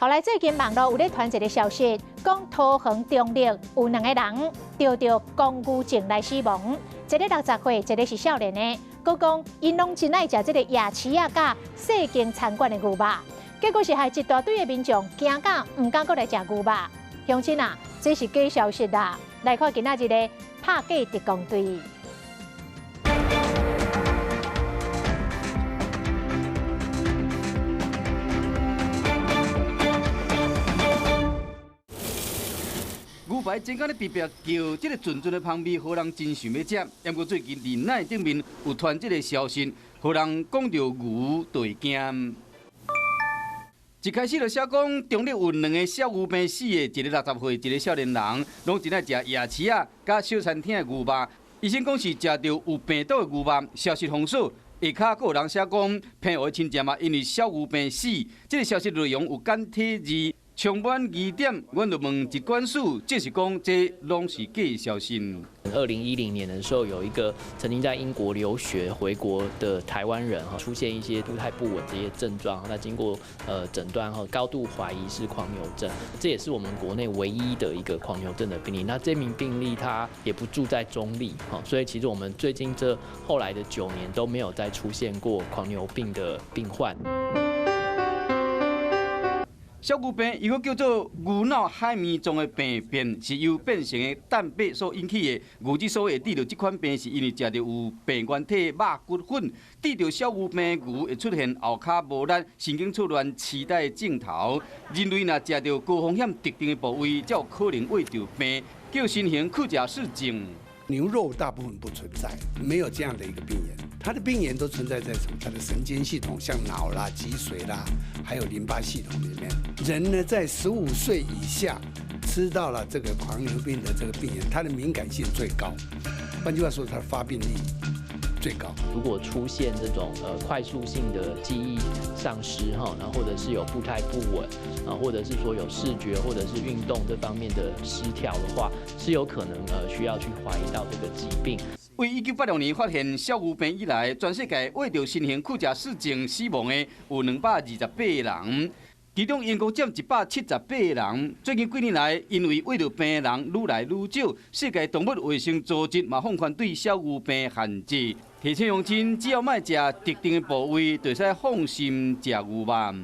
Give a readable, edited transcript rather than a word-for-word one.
後來最近網路有咧傳一个消息，講桃園中壢有兩个人著著狂牛症來死亡，一个60歲，一个是少年的。閣講𪜶攏真愛食這个夜市仔佮細間餐館的牛肉，結果是害一大堆的民眾驚甲毋敢閣來食牛肉。鄉親啊，這是假消息啦！來看今仔日的拍假特工隊。牛排真敢咧直直叫，這个陣陣的芳味，予人真想欲食。毋過最近佇奈頂面有傳這个消息，予人講著牛就會驚。一開始就寫講，中壢有兩个小牛病死的，一个60歲，一个少年人，攏真愛食夜市仔佮小餐廳的牛肉。醫生講是食著有病毒的牛肉，消息封鎖。下跤閣有人寫講，彭的親戚嘛因為小牛病死，這个消息內容有簡體字。充滿疑點，阮就問疾管署，這是講這攏是假消息。2010年的時候，有一個曾經在英國留學回國的台灣人哈，出現一些步態不穩這些症狀，那經過診斷後，高度懷疑是狂牛症，這也是我們國內唯一的一個狂牛症的病例。那這名病例他也不住在中壢，所以其實我們最近這後來的9年都沒有再出現過狂牛病的病患。小牛病又閣叫做牛腦海綿狀的病變，是由變成的蛋白所引起的。牛之所以會得著這款病，是因為食著有病原體肉骨粉。得著小牛病牛會出現後跤無力、神經錯亂、痴呆的症頭。人類若食著高風險特定的部位，才有可能患著病，叫新型曲假氏症。牛肉大部分不存在，沒有這樣的一個病原。它的病原都存在在什麼？它的神經系統，像腦啦、脊髓啦，還有淋巴系統裡面。人呢，在15歲以下吃到了這個狂牛病的這個病原，它的敏感性最高。換句話說，它的發病率最高。如果出現這種快速性的記憶喪失哈，然後或者是有步態不穩啊，或者是說有視覺或者是運動這方面的失調的話，是有可能需要去懷疑到這個疾病。為1986年發現小牛病以來，全世界患著新型曲假氏症死亡的有228人，其中英國佔178人。最近幾年來，因為患著病的人愈來愈少，世界動物衛生組織嘛放寬對小牛病限制，提醒鄉親只要莫食特定的部位，就會使放心食牛肉。